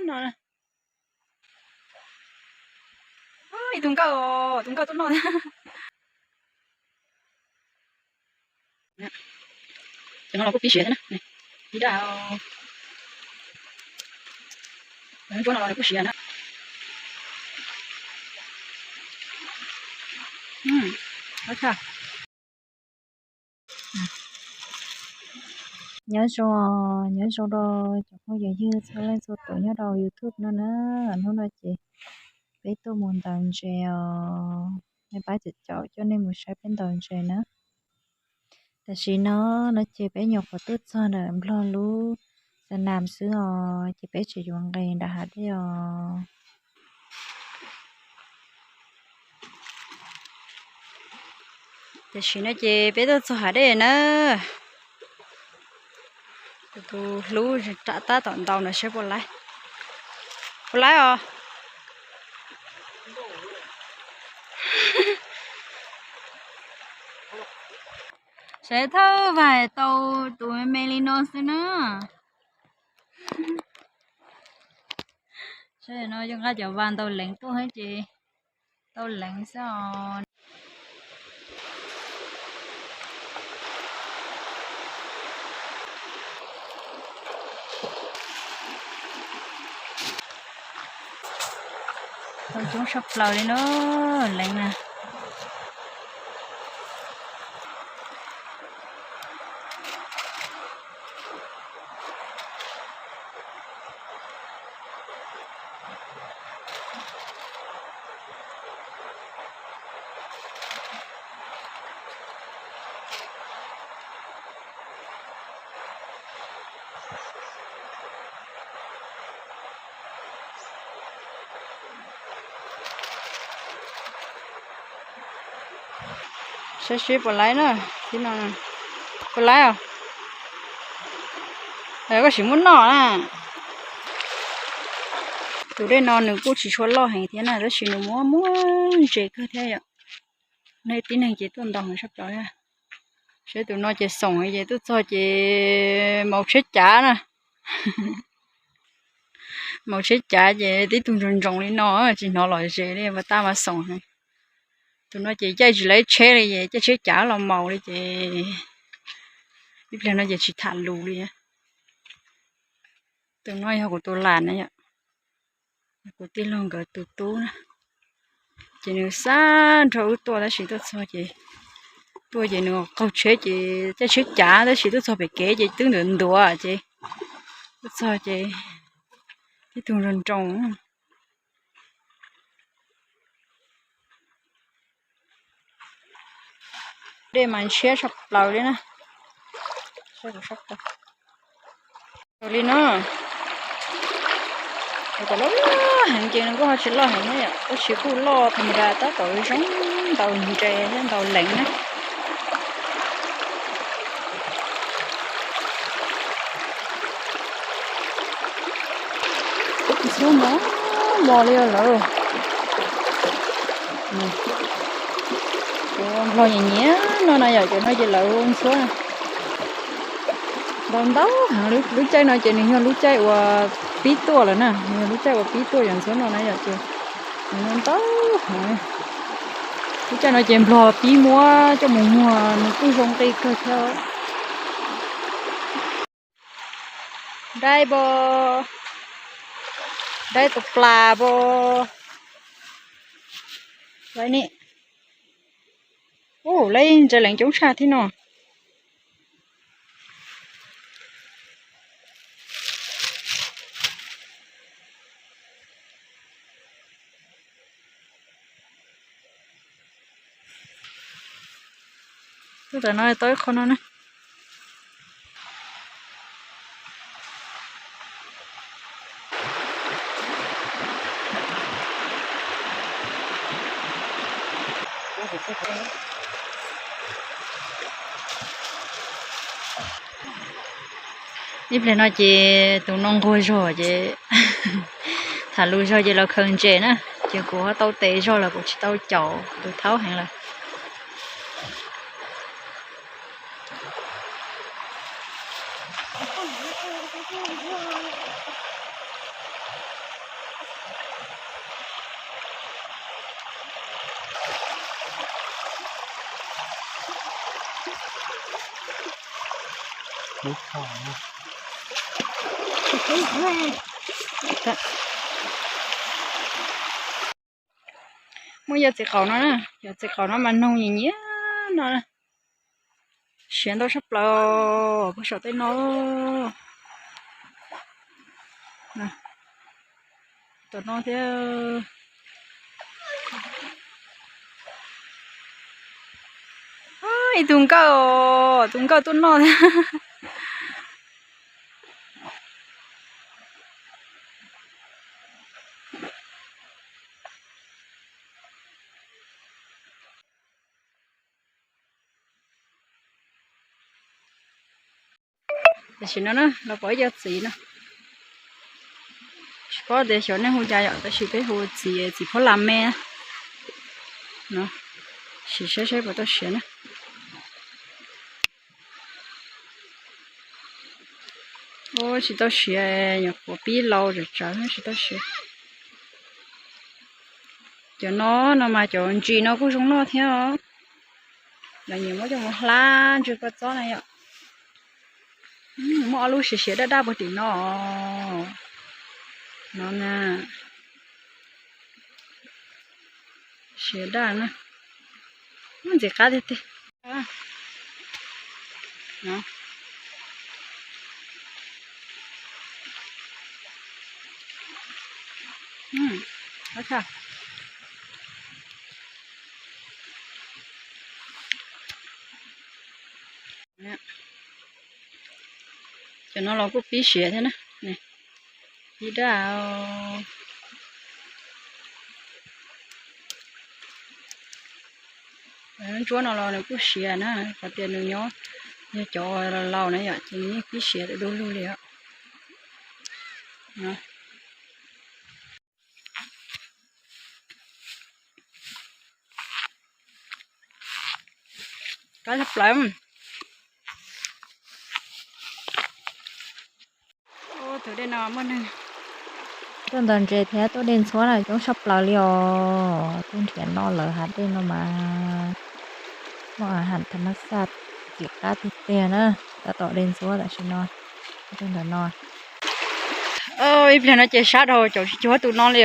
No, ib tug nkawj, tus nkawj tuaj noj. Cov no los kuj pib siav thiab na. Ib daj, cov no los kuj siav na. Nyob zoo, nyob zoo rau cov phooj ywg txhua leej txhua tus nyob rau YouTube no na. Hnub no ces peb tuaj mus ntaus ntses os, nej pab caum caum coj nej mus saib peb ntaus ntses na. Tam sim no no ces peb nyuam qhuav tuaj txog ntawm Nplog lub xa nas xwb os, ces peb tseem yuav nqis nram hav dej os. Tam sim no ces peb tuaj txog hav dej na. Tus hlub ram tab tom ntaus no saib puas laib. Puas laib os? Saib thawj vas tau tus me me li no xwb na. Saib no zoo nqa cov vas ntaus leev tuaj ces tau leev xwb os. Tau coob tshaj plaws li na, leev na. Saib seb puas laib na, tib no puas laib os. Koj sim muab noj na. Tus dej no nws kuj tsis tshua loj heev thiab na, tab sis nws muaj muaj ntses kawg thiab yom. Nej tib neeg ces tuaj ntaus heev tshaj plaws. Saib tus no ces xoom ces tuaj txog ces maus tsheb cav na. Maus tsheb cav ces tib tug ntsoos ntsoos li no tsis hnov lom zem li, mas tab mas xoom heev. Tus no ces caij tsis laib tsheb li ces caij tsheb cav los maus li ces ib pliag no ces tsis tham lus li. Tus no yog kuv tus lam na yom, kuv tij laug nkawd tus tub na. Ces nws xa nrog wb tuaj tab sis tuaj txog ces, tuaj ces nws qaug tsheb ces caij tsheb cav tab sis tuaj txog pem kev ces twb ntuav ntuav ces tuaj txog ces tib tug nroo nroo. Dej mas ntshiab tshaj plaws li na. Li no, kom loj loj heev ces nws kuj ho tsis loj heev na yom, tab sis kuj loj tham mas tab tom zoo ntaus ntses thiab ntaus leev na. Ntxhuab mos mos li lawm. Cov nplog nyiam nyiam no na yom, cov no ces lawv ntxhuab na. Ntau ntau heev, lub caij no ces nws yog lub caij uas pib tuaj lawm na, nws yog lub caij uas pib tuaj yom, ntxhuab no na yom, ces nws ntau heev. Lub caij no ces nplog pib muab coj mus muag nws kuj zoo nqi kawg thiab. Dai npo, dai tus plas npo. Lawv ni, u, lawv ntses leev coob tshaj thiab no. Tuaj tam no tau ib qho no na. Ib pliag no ces tus no nquag zog ces tham lus zog ces los khaws ntses na, ces kuv ho tau tes zog los kuv tsis tau caum tus thaub heev lawm. Muaj yog txiv qaub no na, yog txiv qaub no mas noog nyiam nyiam no. Siav ntau tshaj plaws puag saum tej no. Tom no thiab. Ib tug nkawj, tus nkawj tuaj noj thiab. Tam sim no na los pom ib co txiv no, tsis paub tias xyov nej hu cas yom, tab sis peb hu txiv, txiv phob las me no. Sim saib saib puas tau siav na. Ua tsis tau siav, nyuam qhuav pib laus tsawv tsawv tsis tau siav. Cov no no mas cov ntsis no kuj zoo noj thiab os. Lawv nyiam muab coj mus hlab ntsw kua txob na yom. Muaj ob lub siav siav daj daj puag tim no. No na. Siav daj na. Muaj ntxim qab tiag tiag. Cov no los kuj pib siav thiab na. Pib daj. Ntsuab no los nws kuj siav na, qhov tias nws nyob, yog cov laus na yom, ces nws yeej pib siav du lug li os. Qab tshaj plaws. Tus dej no muaj neeg tuaj ntog ntses thiab tuaj de ntxhuab na coob tshaj plaws li os. Tuaj nrhiav noj lawv hav dej no mas muaj a has tham mas xaj ntxim qab tiag tiag na. Tab tom de ntxhuab tam sim no tuaj ntawm no. Ib pliag no ces sab dhau caum tsis cuag tus no li.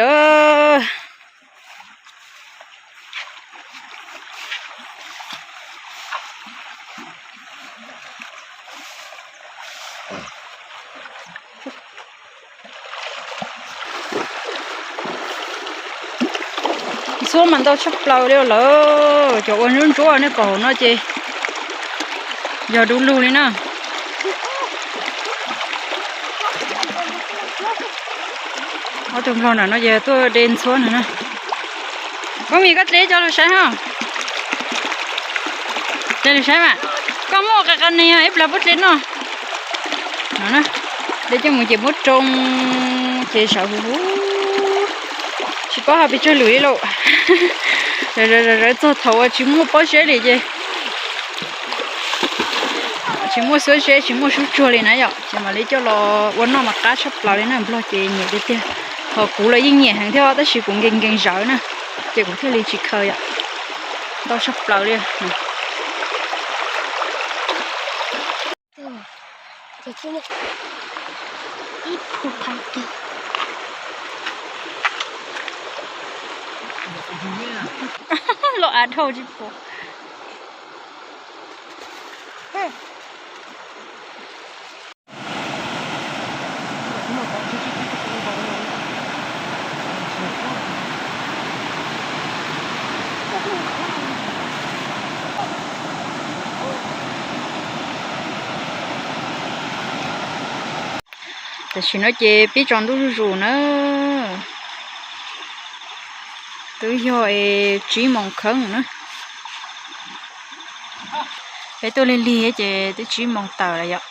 Ntxhuab mas ntau tshaj plaws li lawm, cov ua ntsuab ntsuab nej pom hauv no ces yog du lug li na. Ob tug nplog na no ces tuaj de ntxhuab no na. Koj mis koj dle coj lug saib ho. Dle lug saib mas, koj muaj qe qe ne ib plag puab dle noj. No na, dle coj mus ces muab roo ces sawv huv huv. Tsis paub hais pes tsawg lwm li lauj. Zawv zawv txog thaum uas tsis muaj pob zeb li ces tsis muaj xuab zeb tsis muaj sub tsuag li na yom, ces mam li coj los ua noj mas qab tshaj plaws li na. Nplog ces nyiam tiag tiag, ho kuv los yeej nyiam heev thiab tab sis kuv nkees nkees zawv na, ces kuv thiaj li tsis khaws yom. Ntau tshaj plaws li. Loj av dhau tsis pom. Tam sim no ces pib tsaus ntuj zuj zus na. Twb yog tsib moos kheev na. Peb tuaj lig lig ces twb tsib moos tawm lawm yom,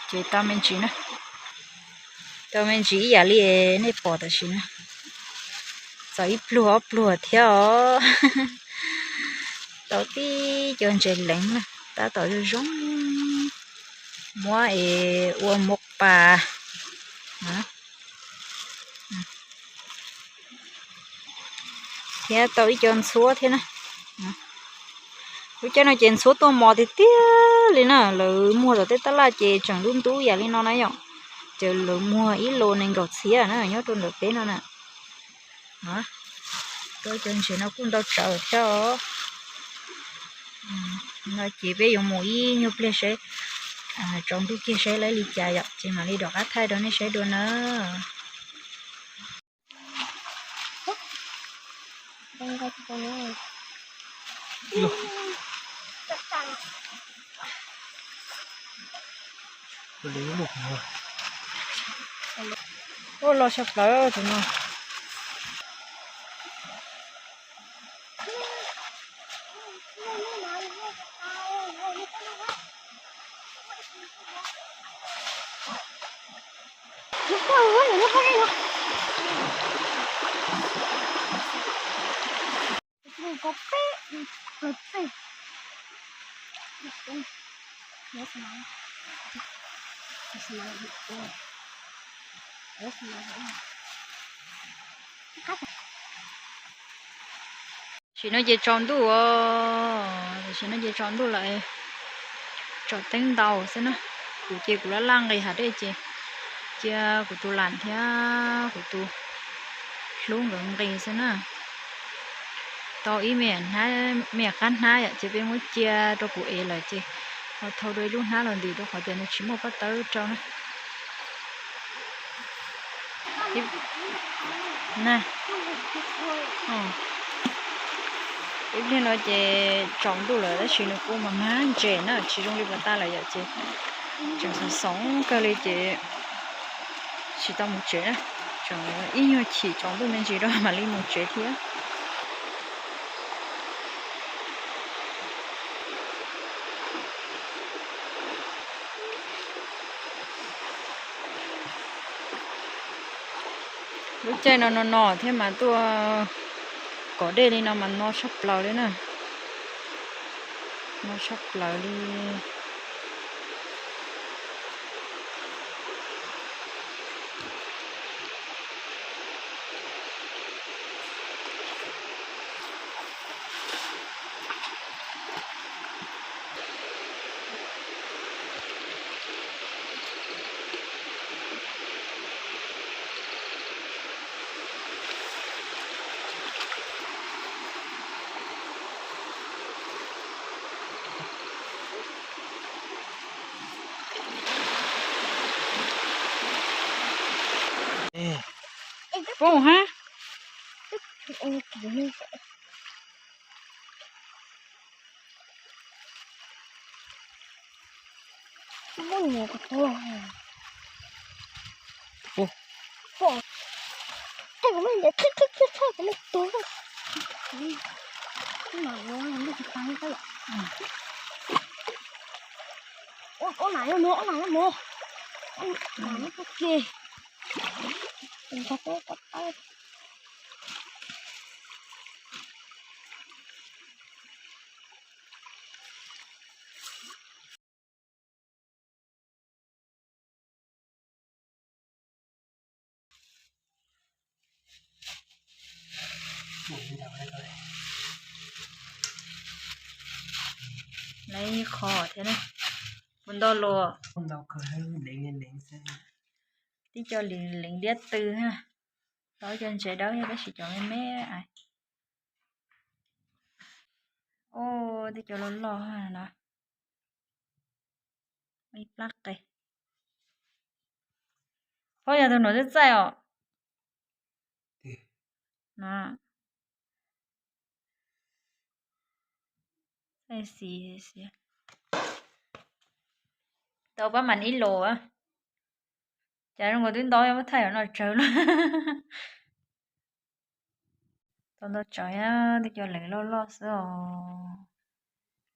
ces tau me ntsis na. Tau me ntsis ib yam li nej pom tam sim no. Txog ib pluag ob pluag thiab os. Tau tib co ntses leev na, tab tom zoo zoo. Muab es ua muv pas. Thiab tau ib co ntxhuab thiab na. Lub caij no ces ntxhuab tuaj mos tiag tiag li na, lawv muag tom tej tab laj ces tseem ntub ntub yam li no na yom. Ces lawv muag ib los nees nkaum txhiab na nyob rau ntawm peb no na. Cov ntses no kuj ntau tsawv thiab os. No ces peb yuav mus ib nyuag pliag saib, tsaus ntuj kiag saib lawv li cas yom, ces mam li rov qab thaij rau nej saib dua na. Ua los sab plaws tus no. Tam sim no ces tsaus ntuj os, tam sim no ces tsaus ntuj lawm, tsom teeb ntau xwb na. Kuv ces kuv laj laj nqis hav dej ces cia kuv tus lam thiab kuv tus hlub nkawd nqis xwb na. Tau ib me nyuam qab hnab yom, ces peb muab cia rau kuv ev lawm ces ho thau dua ib lub hnab los ntim rau qhov tias nws tsis muaj pob tawb rau na. Ib pliag no ces tsaus ntuj lawm tab sis nws kuj mas mag ntses na, tsis zoo li puag ta lawm yom, ces tseem xoom xoom kawg li ces tsis tau mus tsev na. Tseem ib nyuag chim tsaus ntuj me ntsis rau mam li mus tsev thiab. Lub caij no no no thiab mas tuaj kom dej li no mas no tshaj plaws li na. No tshaj plaws li. Poob hab. Lawv qhov thiab na, puas ntau los? Tib co li leev liab tw ha, tau cov ntses dawb yog tab sis cov me me. Ua tib co loj loj na. Ib plab qe. Phob yog tus nuav twb txaij os. Txaij xis xis. Tau pab mas ib los. Cas zoo nkaus twb ntau, muab thaij no tsawg lawm. Tau ntau tsawg, tej co leev loj loj xwb os.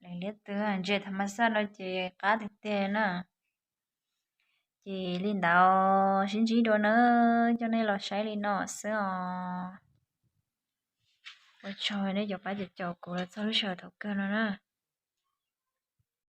Leev liab tw, ntses tham mas xaj no ces qab tiag tiag na. Ces li ntawd sib ntsib dua na, coj nej los saib li no xwb os. Ua tsaug nej cov pab caum kuv los txog lub sij hawm thaum kawg no na.